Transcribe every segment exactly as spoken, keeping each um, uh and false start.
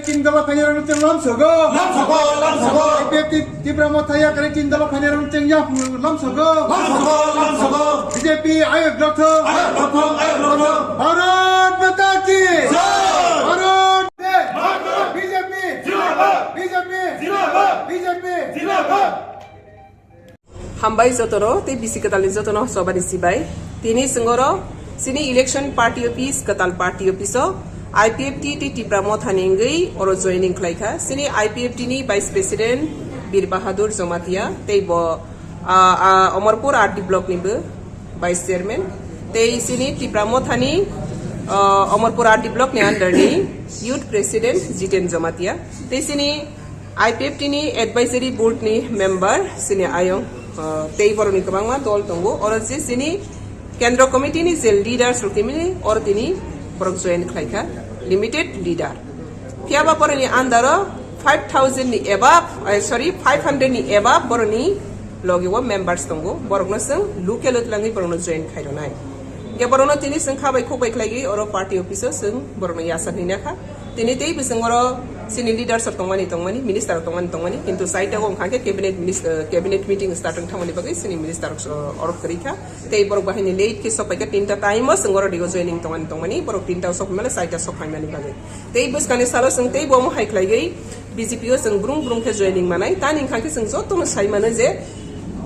Chini dolo khainai rok chwng lamsogo. Lamsogo, lamsogo. I P F T Tipra Motha yakarwi chini dolo khainai rok chwng ya lamsogo. Lamsogo, lamsogo. B J P ayok rok thung. Ayok rok thung, ayok rok thung. Bharat Mata ki. Jai. Bharat Mata. B J P. Zindabad. B J P. Zindabad. B J P. Zindabad. Hambai jotono tei bisi kwtalni jotono sobani sibai. Tini chwng oro chini election party office, kwtal party office o I P F T tei Tipra Mothani wngwi oro joining khlaikha. Chini I P F T ni Vice President Bir Bahadur Jamatia tei bo, ah, ah, Amarpur R D block ni bo Vice Chairman. Tei chini Tipra Mothani, ah, Amarpur R D block ni under ni Youth President Jiten Jamatia. Tei chini I P F T ni advisory board ni member chini ayong, uh, tei borokni kwbangma dol tongo. Oro je chini kendro committee ni je leaders rok tini oro tini borok join khlaikha, limited leader. Phiya ba borokni under o five thousand ni above, eh, sorry, five hundred ni above borokni logi o members tongo. Borokno chwng local o twlangwi borokno join khairwnai. Hingke borokno tini chwng kha bai khuk bai khlaigwi oro party office o chwng borokno yasa hwnwi nakha. Tini tei bwswng oro chini leaders rok tongmani tongmani, minister rok tongmani tongmani, kintu chaita o wngkha khe cabinet minis-, eh, cabinet meeting start wng thangmani bagwi chini minister rok, eh, oro kwrwi kha. Tei borok bahai ni late khe sok paikha, tinta time o chwng oro digo joining tongmani tongmani, borok tinta o sok phaimani, chaita sok phaimani bagwi. Tei bwskangni salo chwng tei bo omo hai khlaigwi B J P o chwng brung brung khe joining manai. Tani wngkha khe chwng jotono sai mano je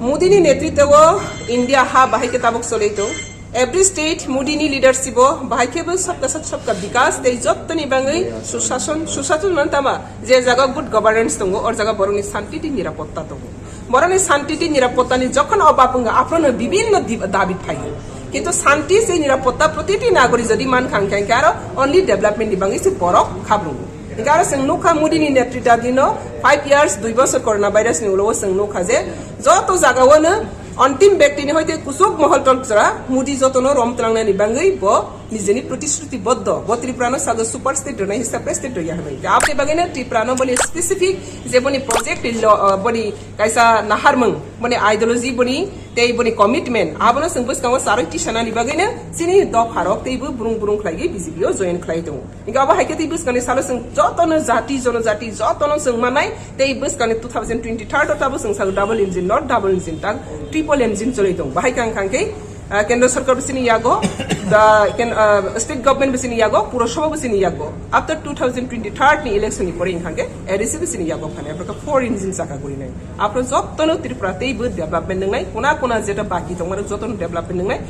Modi ni netritwo o India ha bahai khe tabuk cholwi tong. Every state Modi ni leadership o bahai khe bo sabka sat sabka bikas tei jottoni bangwi susason, susason man tama je jaga good governance tongo, or jaga borokni santi tei nirapotta tongo. Borokni santi tei nirapottani jokhon obab wngkha, aphrono bibinno dib-, dabi phaio. Kintu santi tei nirapotta protiti nagori jodi mankha, hingkhe, hingkhe aro only development ni bangwi se borok khabrungo. Hingkhe aro chwng nukha Modi ni netritadino five years, dui bosor corona virus ni ulo o chwng nukha je joto jagao no ontim byakti ni hoite kuchuk mohol tolchara Modi jotono rom tlangnani bangwi bo nijeni protishruti boddo, bo Tripura no sago super state rwnai hisab state rwya hwnwi. Aboni bagwino Tripura no boni specific je boni project lo, uh, boni kaisa naharmung, boni ideology, boni tei boni commitment, abono chwng bwskango charwi tisanani bagwino chini dopharok teibo brung brung khlaiwi B J P o join khlai tongo. Hingke abo hai khe tei bwskangni salo chwng jotono jati, jonojati jotono chwng manai tei bwskangni two thousand twenty-third o tabo chwng sago double engine, not double engine, tak triple engine choli tongo. Bahai kang kang khe, ah, kendra sarkar bisini yago, the ken-, ah, state government bisini yago, purosabha bisini yago. After two thousand twenty-third ni election ni pore hingkha khe A D C bisini yago phane, aphro khe four engine chaka guri nai. Aphro jotono Tripura tei bo development nwngnai, kona kona jeta baki tongmani jotono development nwngnai.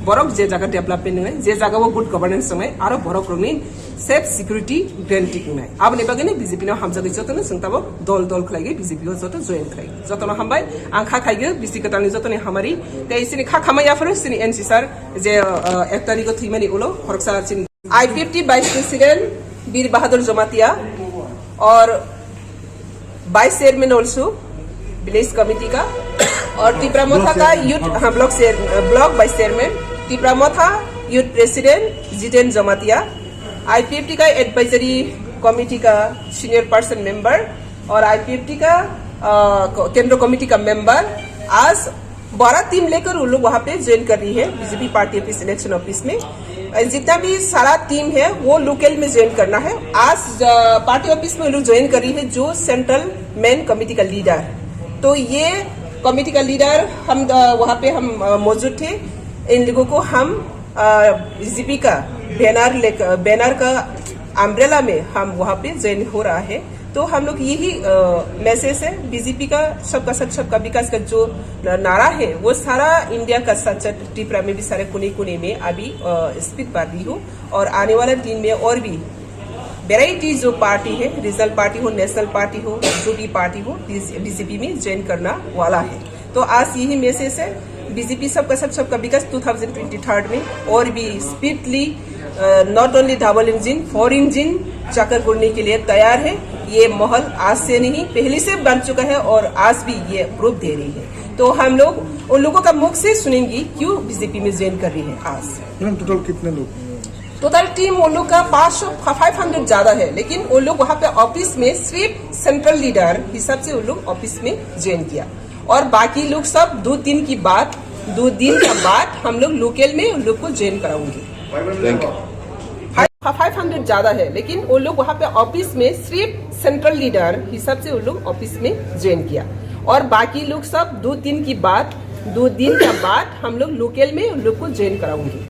Borok je jaga development nwngnai, je jaga o good governance wngnai, aro borok rokni safe security guarantee wngnai. Aboni bagwino B J P no hamjagwi jotono chwng tabuk dol dol khlaiwi B J P o joto join khlai. Jotono hambai, ang kha khaigwi bisi kwtalni jotoni hamari, tei chini kha khamai yapharo chini N C sir je, uh, ek tarikh o thwimani ulo khoroksa chini I P F T Vice President Bir Bahadur Jamatia or Vice Chairman also, village committee का, और तिपरा मोथा का youth, हाँ, block chair, block vice chairman, Tipra Motha youth president Jiten Jamatia, I P F T का advisory committee का senior person member और I P F T का, अ, केंद्र कमेटी का मेंबर, आज बड़ा टीम लेकर वो लोग वहाँ पे ज्वाइन कर रही है BJP party office, election office में। अ, जितना भी सारा टीम है वो लोकल में ज्वाइन करना है। आज, अ, पार्टी ऑफिस में वो लोग ज्वाइन कर रही है जो सेंट्रल मेन कमेटी का लीडर। तो ये कमेटी का लीडर हम, अ, वहाँ पे हम, अ, मौजूद थे। इन लोगों को हम, अ, बीजेपी का बैनर लेकर, बैनर का अम्ब्रेला में हम वहाँ पे ज्वाइन हो रहा है। तो हम लोग यही, अ, मैसेज है बीजेपी का, सबका साथ सबका विकास का जो न-, नारा है, वो सारा इंडिया का साथ साथ त्रिपुरा में भी सारे कोने कोने में अभी, अ, स्पीड बढ़ रही हो और आने वाला दिन में और भी वैरायटी जो पार्टी है, रीजनल पार्टी हो, नेशनल पार्टी हो, जो भी पार्टी हो, बीजेपी में ज्वाइन करना वाला है। तो आज यही मैसेज है, बीजेपी सबका साथ सबका विकास टू थाउजेंड ट्वेंटी थर्ड में और भी speedily, uh, not only double engine, four engine चक्कर घूरने के लिए तैयार है। ये माहौल आज से नहीं, पहले से बन चुका है और आज भी ये प्रूफ दे रही है। तो हम लोग उन लोगों का मुख से सुनेंगे क्यों बीजेपी में ज्वाइन कर रही है आज। मैडम, टोटल कितने लोग? टोटल टीम उन लोग का पाँच सौ, फाइव हंड्रेड ज्यादा है, लेकिन उन लोग वहाँ पे ऑफिस में सिर्फ सेंट्रल लीडर हिसाब से उन लोग ऑफिस में ज्वाइन किया। और बाकी लोग सब दो दिन की बाद, दो दिन के बाद हम लोग लोकल में उन लोग को ज्वाइन कराऊंगे। Thank you. फाइव हंड्रेड ज्यादा है, लेकिन वो लोग वहाँ पे ऑफिस में सिर्फ सेंट्रल लीडर हिसाब से वो लोग ऑफिस में ज्वाइन किया। और बाकी लोग सब दो तीन की बाद, दो दिन का बाद हम लोग लोकल में उन लोग को ज्वाइन कराऊंगी।